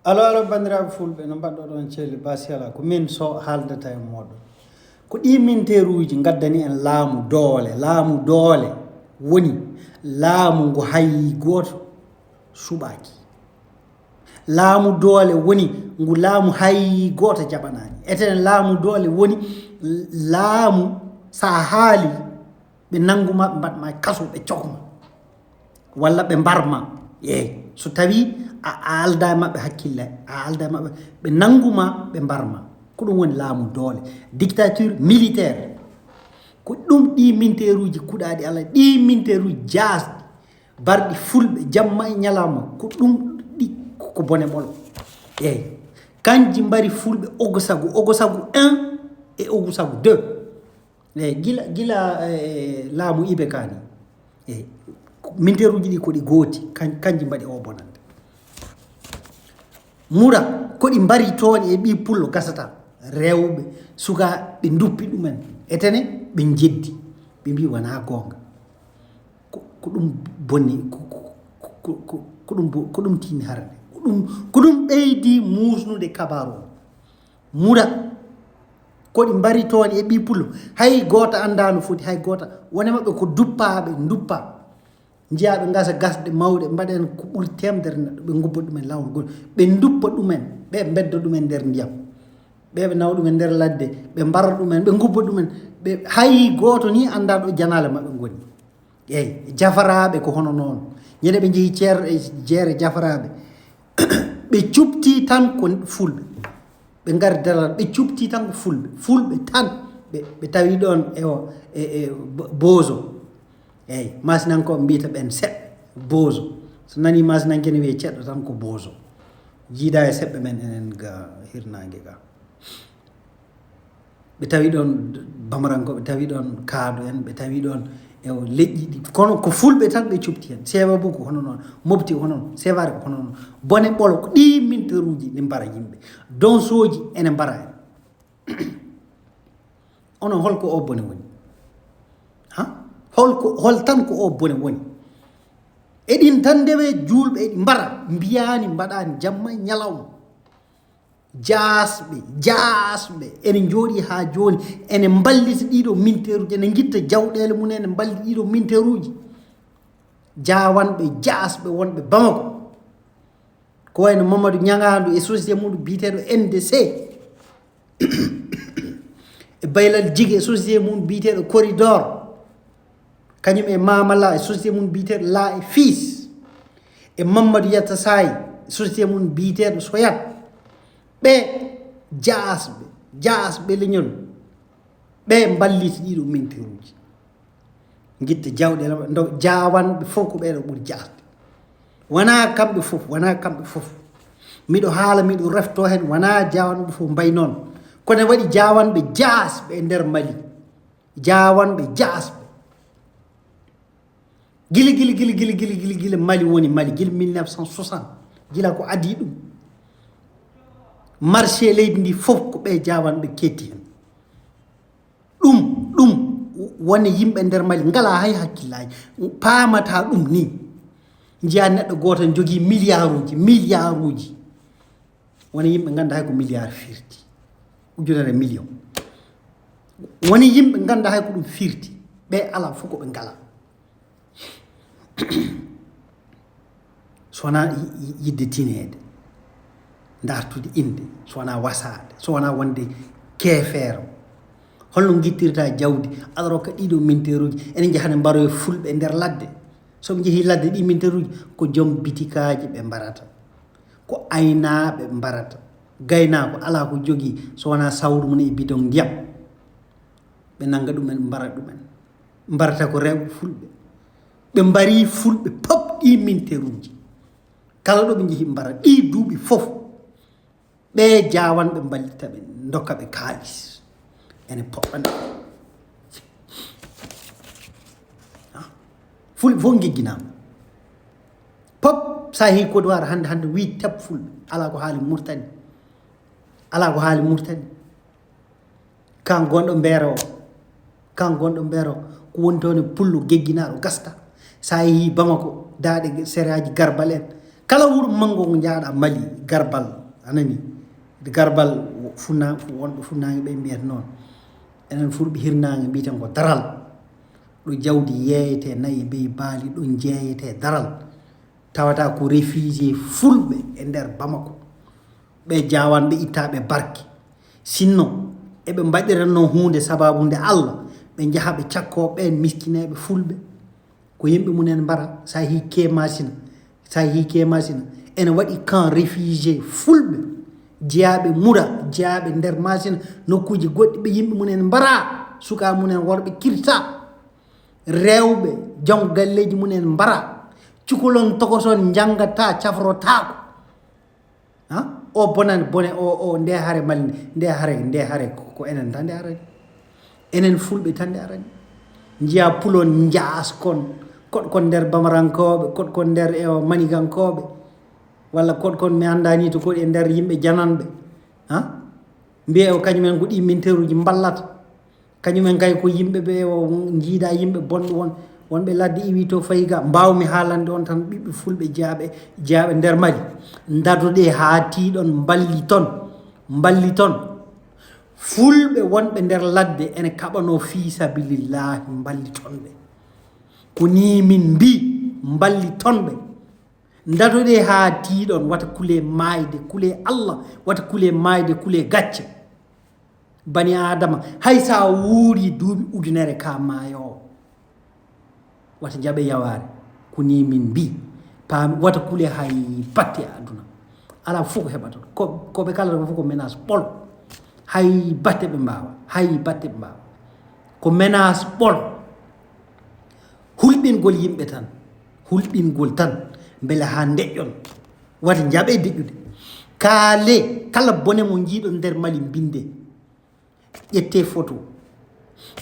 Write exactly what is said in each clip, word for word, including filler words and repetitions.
Alo, alo, banndiraaɓe fulɓe, no mbaɗɗo ɗon ceeli? Basi alaa, ko min Sow haaldata e mooɗon. Ko ɗii minteeruuji ngaddani en laamu doole. Laamu doole woni laamu ngu hay gooto suɓaaki. Laamu doole woni ngu laamu hay gooto jaɓanaani. Eten laamu doole woni laamu, so a haali, ɓe nanngu ma, ɓe mbaɗ ma e kaso, ɓe cok ma. Walla ɓe mbar ma. Eey, so tawii a, a aldaa e maɓɓe hakkille, a aldaa e maɓɓe, ɓe nanngu ma, ɓe mbar ma. Ko ɗum woni laamu doole. Dictature militaire. Ko ɗum ɗii minteeruuji kuɗaaɗi Alla, ɗii minteeruuji jaasɗi, mbarɗi fulɓe jamma e ñalawma, ko ɗum ɗi, ko bone ɓolo. Eey, kanji mbari fulɓe Ogosagu, Ogosagu un e Ogosagu deux. Eey, gila, gila, eh, laamu Ibe Kani. Eey, minteeruuji ɗi ko ɗi gooti, kan-, kanji mbaɗi o bonande. Mura, ko ɗi mbari toon e ɓii pullo gasata. Rewɓe, sukaaɓe, ɓe nduppi ɗumen. Etene, ɓe njeddi. Ɓe mbii wonaa goonga. Ko, ko ɗum bonni, ko, ko, ko, ko, ko ɗum bo-, ko ɗum tiimi harande. Ko ɗum, ko ɗum ɓeydi muusnude kabaaru o. Mura, ko ɗi mbari toon e ɓii pullo. Hay gooto anndaa no foti, hay gooto. Won e maɓɓe ko duppaaɓe, nduppa. Njiyaa ɓe ngasa gasɗe mawɗe, mbaɗen ko ɓuri teemedere neɗɗo, ɓe ngubba ɗumen laawol ngol. Ɓe nduppa ɗumen, ɓe mbedda ɗumen nder ndiyam. Ɓe, ɓe nawa ɗumen nder ladde, ɓe mbara ɗumen, ɓe ngubba ɗumen. Ɓe, hay gooto ni anndaa ɗo janaale maɓɓe ngoni. Eey, jafaraaɓe ko hono noon. Ñande ɓe njehi ceer-, e jeere jafaraaɓe. Ɓe cuɓti tan ko fulɓe. Ɓe ngari daral, ɓe cuɓti tan ko fulɓe. Fulɓe tan. Ɓe, ɓe tawi ɗoon e o, e, e bo-, Bozo. Eey, Maasinankooɓe mbiyata ɓeen seɓɓe, Bozo. So nanii Maasinanke ne wiya ceɗɗo tan ko Bozo. Jiidaa e seɓɓe men enen ga hirnaange ga. Ɓe tawi ɗoon Bamaranko, ɓe tawi ɗoon Kaado en, ɓe tawi ɗoon e o leƴƴi ɗi. Kono ko fulɓe tan ɓe cuɓti heen. Seebabu ko hono noon, Mopti ko hono noon, Sevare ko hono noon. Bone ɓolo ko ɗii minteeruuji ne mbara yimɓe. Donsooji ene mbara en. Onon, hol ko o bone woni? Ha? Hol ko, hol tan ko o bone woni? E ɗin tan ndewe juulɓe eɗi mbara, mbiyaani, mbaɗaani jamma e ñalawma. Jaasɓe, jaasɓe, ene njooɗii haa jooni, ene mballita ɗiiɗo minteeruuji, ene ngitta jawɗeele mum, ene mballita ɗiiɗo minteeruuji. Jaawanɓe, jaasɓe wonɓe Bamako. Ko wayno Mamadou Ñangaandu e société mum biyeteeɗo N D C. E Baylal Jigi e société mum biyeteeɗo Corridor. Kañum e Mamala e société mum biyeteeɗo La e Fils. E Mamadou Yatta Saay e société mum biyeteeɗo Soyat. Ɓe jaasɓe, jaasɓe leñol. Ɓe mballiti ɗiiɗo minteeruuji. Ngitta jawɗeele maɓɓe, ndo jaawanɓe fof ko ɓeeɗo ɓuri jaasde. Wonaa kamɓe fof, wonaa kamɓe fof. Miɗo haala, miɗo refto heen, wonaa jaawanɓe fof mbayi noon. Kono waɗi jaawanɓe jaasɓe e nder Mali. Jaawanɓe jaasɓe. Gila, gila, gila, gila, gila, gila, gila Mali woni Mali, gila mille neuf cent soixante. Gila ko adii ɗum. Marché leydi ndi fof ko ɓe jaawanɓe keetti heen. Ɗum, ɗum woni yimɓe nder Mali ngalaa hay hakkillaaji, paamataa ɗum ni. Njiyaa neɗɗo gooto ne jogii miliyaaruuji, miliyaaruuji. Woni yimɓe nganndaa hay ko miliyaar firti. Ujunere million. Woni yimɓe nganndaa hay ko ɗum firti. Ɓe alaa fof ko ɓe ngalaa. So wonaa yi-, yi-, yiɗde tineede, ndaartude innde, so wonaa wasaade, so wonaa wonde keefeero. Holno ngittirta jawdi, aɗa rokka ɗiiɗo minteeruuji, ene njahane mbaroye fulɓe e nder ladde. So ɓe njehii ladde ɗi minteeruuji, ko joom bitikaaji ɓe mbarata. Ko aynaaɓe mbarata. Gaynaako alaa ko jogii so wonaa sawru mum e bidon ndiyam. Ɓe nannga ɗumen, mbara ɗumen. Mbarata ko rewɓe fulɓe. Ɓe mbarii fulɓe pop ɗii minteeruuji. Kala ɗo ɓe njehi mbara ɗii duuɓi fof. Ɓe jaawanɓe mballita ɓe, ndokka ɓe kaalis. Ene poɗɗa nde. Ah. Fulɓe fof ngegginaama. Pop, so a yehii Côte d'Ivoire hannde, hannde wii tep fulɓe. Alaa ko haali Murtani. Alaa ko haali Murtani. Kan gonɗo Mbeero o, kan gonɗo Mbeero o, ko woni toon e pullo gegginaaɗo gasta. So a yehii Bamako, daaɗe seraaji Garbal en, Kala wuro manngo ngo njaaɗa Mali, Garbal, a nani? Garbal, funna-, wonɓe funnaange ɓe mbiyata noon. Enen Fulɓe hirnaange mbiyeten ko Daral. Ɗo jawdi yeeyete, nayi, beyi, baali, ɗo jeeyete Daral. Tawata ko réfugié Fulɓe e nder Bamako. Ɓe jaawan, ɓe itta ɓe barki. Sinno, eɓe mbaɗiranno huunde sababu nde Allah, ɓe njaha ɓe cakkoo ɓeen miskineeɓe Fulɓe. Ko yimɓe mum en mbara, so a yehii Kemasina, so a yehii Kemasina, ene waɗi camp réfugié Fulɓe, jeyaaɓe Mura, jeyaaɓe nder Masina, nokkuuji goɗɗi, ɓe yimɓe mum en mbara, sukaaɓe mum en worɓe kirsa, rewɓe, jom galleeji mum en mbara, cukalon tokoson njanngataa, cafrotaako. Ha? O bonani bone, o, o, nde hare Mali, nde hare, nde hare ko, ko enen tan nde arani. Enen Fulɓe tan nde arani. Njiya Pulon, njaas kon, koɗ kon nder Bamarankooɓe, koɗ kon nder, e, Manigankooɓe, walla koɗ kon mi anndaa ni to koɗi e nder yimɓe jananɓe. Ha? Mbiye o kañum en ko ɗi minteruuji mballata. Kañum en kay ko yimɓe ɓe o njiida yimɓe bonɓe won, wonɓe ladde iwi to fayi ga. Mbaawmi haalande on tan ɓiɓɓe Fulɓe jeyaaɓe, jeyaaɓe nder Mali. Ndadoɗee haa tiiɗon, mballiton, mballiton. Fulɓe wonɓe nder ladde ene kaɓanoo fii sabilillaahi, mballiton ɓe. Ko nii min mbii, mballiton ɓe. Ndadoɗee haa tiiɗon, wata kulee maayde, kulee Allah, wata kulee maayde, kulee gacce. Bani Aadama, hay so a wuurii duuɓi ujunere ka maayoowo, wata jaɓe yawaare. Ko nii min mbii. Paami, wata kulee hay batte e aduna. Alaa fof ko heɓata ɗum. Ko, ko ɓe kalata ko fof ko menace ɓolo. Hay batte ɓe mbaawa. Hay batte ɓe mbaawa. Ko menace ɓolo. Hulɓingol yimɓe tan. Hulɓingol tan. Mbele haa ndeƴƴon. Wata njaɓe deƴƴude. Kaale, kala bone mo njiiɗon nder Mali, mbinde. Ƴette photo.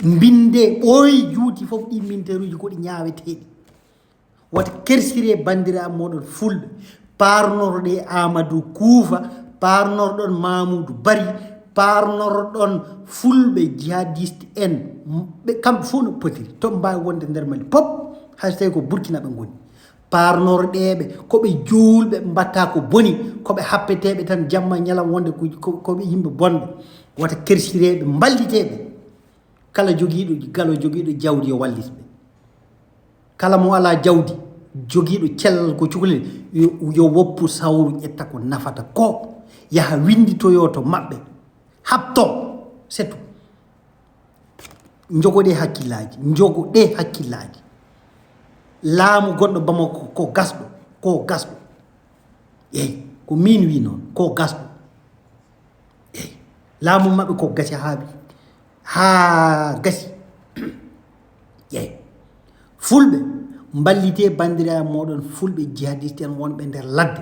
Mbinde, ɓooyi juuti fof ɗi minteruuji ko ɗi ñaaweteeɗi. Wata kersire banndiraaɓe mooɗon Fulɓe. Paarnorɗe Amadou Koufa, paarnorɗon Mamoudou Barry, paarnorɗon Fulɓe jihadiste en. Ɓe, kamɓe fof no potiri. To ɓe mbaawi wonde nder Mali pop, hay so tawi ko Burkina ɓe ngoni. Paarnorɗeeɓe, ko ɓe juulɓe, ɓe mbatta ko boni, ko ɓe happeteeɓe tan jamma e ñalawma wonde ko, ko, ko ɓe yimɓe bonɓe. Wata kersireeɓe, mballiteeɓe. Kala jogiiɗo galo, jogiiɗo jawdi yo wallit ɓe. Kala mo alaa jawdi, jogiiɗo cellal ko cukalel, yo, yo woppu sawru ƴetta ko nafata ko, yaha winnditoyoo to maɓɓe. Haɓtoo, c'est tout. Njogoɗee hakkillaaji, njogoɗee hakkillaaji. Laamu gonɗo Bamako ko gasɗo, ko gasɗo. Eey, ko miin wii noon, ko gasɗo. Eey, laamu maɓɓe ko gasi haa wi-, haa gasi. Eey, Fulɓe, mballitee banndiraaɓe mooɗon Fulɓe jihadiste en wonɓe nder ladde.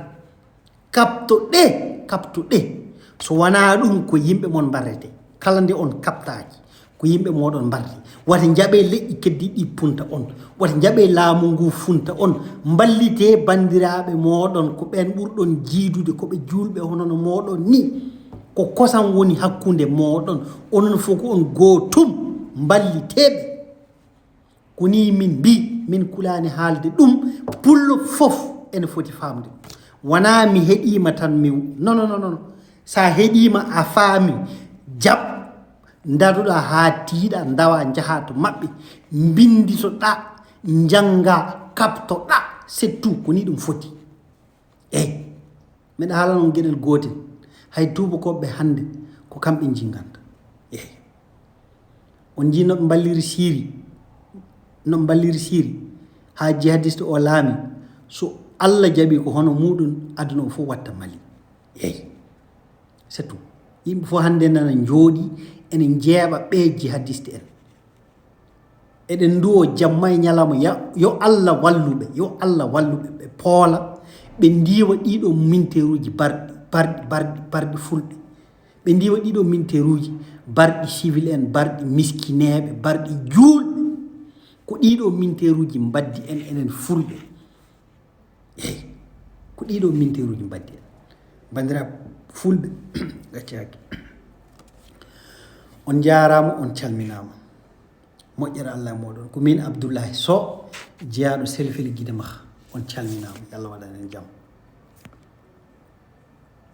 Kaɓtoɗee, kaɓtoɗee. So wanaa ɗum, ko yimɓe mon mbarretee. Kala nde on kaɓtaaki, ko yimɓe mooɗon mbarretee. Wata njaɓee leƴƴi keddiiɗi ɗi punta on. Wata njaɓee laamu ngu funta on. Mballitee banndiraaɓe mooɗon, ko ɓeen ɓurɗon jiidude, ko ɓe juulɓe hono no mooɗon ni. Ko kosam woni hakkunde mooɗon. Onon fof ko on gootum. Mballitee ɓe. Ko nii min mbii, min kulaani haalde ɗum, pullo fof ene foti faamde. Wanaa mi heɗiima tan mi, non, non, non, non. So a heɗiima, a faami, jaɓ, ndadoɗaa haa tiiɗa, ndawaa, njahaa to maɓɓe, mbinnditoɗaa, njanngaa, kaɓtoɗaa, c'est tout, ko nii ɗum foti. Eey, miɗa haalana on geɗel gootel. Hay tuubakooɓe hannde, ko kamɓe njinganta. Eey. On njii no ɓe mballiri Siiri, no ɓe mballiri Siiri, haa jihadiste o laami. So Allah jaɓi ko hono muuɗum, aduna o fof watta Mali. Eey, c'est tout. Yimɓe fof hannde nana njooɗi, ene njeeɓa ɓee jihadiste en. Eɗen nduwo jamma e ñalawma, ya-, yo Allah wallu ɓe, yo Allah wallu ɓe, ɓe poola, ɓe ndiiwa ɗiɗo minteeruuji barɗi, barɗi, barɗi, barɗi Fulɓe. Ɓe ndiiwa ɗiɗo minteeruuji, barɗi civil en, barɗi miskineeɓe, barɗi juulɓe. Ko ɗiɗo minteeruuji mbaddi en, enen Fulɓe. Eey, ko ɗiɗo minteeruuji mbaddi en. Banndiraaɓe Fulɓe, gaccaaki. On njaaraama, on calminaama. Moƴƴere Allah e mooɗon. Ko miin Abdullahi Sow, jeyaaɗo Selfel Gidamaha. On calminaama. Yo Allah waɗan en jam.